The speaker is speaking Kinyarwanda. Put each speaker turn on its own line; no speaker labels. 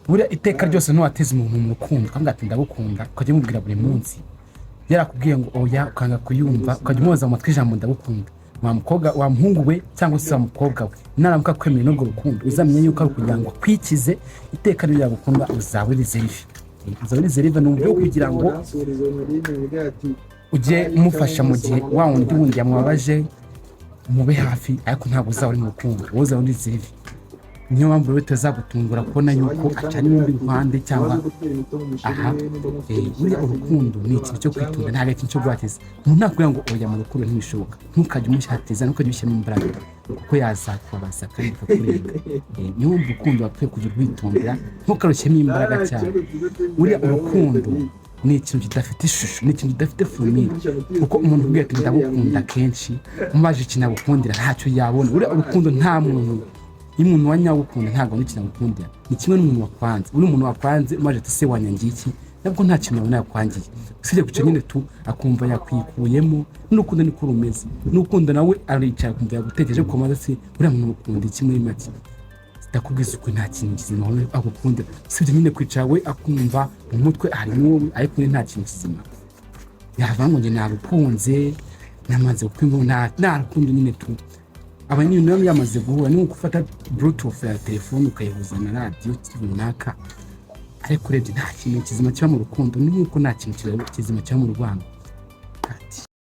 Buriya iteka ryose ntiwateza umuntu mu rukundo ukamubwira ati "Ndagukunda", ukajya umubwira buri munsi. Yarakubwiye ngo oya, ukanga kuyumva, ukajya umuhoza mu matwi ijambo "Ndagukunda". Wa mukobwa, wa muhungu we, cyangwa se wa mukobwa we, naramuka akwemeye n'urwo rukundo, uzamenye yuko ari ukugira ngo akwikize. Iteka niyo yagukunda, uzaba uri reserve, uzaba uri reserve. Ni uburyo bwo kugira ngo ujye umufasha mu gihe wa wundi wundi yamubabaje, mube hafi, ariko ntabwo uzaba uri mu rukundo, wowe uzaba uri reserve. Niyo mpamvu rero bitazagutungura kubona yuko acana urundi ruhande cyangwa aha. Buriya urukundo ni ikintu cyo kwitonda, ntabwo ari ikintu cyo guhatiza. Umuntu nakubwira ngo oya mu rukundo ntibishoboka, ntukajye umuhatiza, ntukajye ushyiramo imbaraga, kuko yazakubabaza kandi bikakurenga. Niyo mpamvu urukundo wakwiye kujya urwitondera, ntukarushyiremo imbaraga cyane. Buriya urukundo ni ikintu kidafite ishusho, ni ikintu kidafite formule, kuko umuntu ubwiye ati "Ndagukunda" kenshi, umubaje ikintu agukundira, ntacyo yabona. Buriya urukundo, nta muntu, iyo umuntu wa nyawe ukunda ntabwo abona ikintu agukundira. Ni kimwe n'umuntu wakwanze. Uri umuntu wakwanze, umaje ati "Se wanyangiye iki?", nabwo nta kintu yabona yakwangiye, usibye guca nyine tu akumva yakwikuyemo. N'urukundo niko rumeze. N'ukunda nawe aricara akumva yagutekereje, kuko se uriya muntu mukunda iki? Muri make, ndakubwiza ukuri, nta kintu kizima agukundira usibye nyine kwicara we akumva mu mutwe harimo wowe, ariko we nta kintu kizima yavuga ngo njye narukunze, namaze kukwumva, nta rukundo nyine tu. Aba nyine nawe yamaze guhura, ni nko gufata Bluetooth ya telefone ukayihuza na radiyo runaka, ariko urebye nta kintu kizima kiba mu rukundo, ni nk'uko nta kintu kizima kiba mu rwango.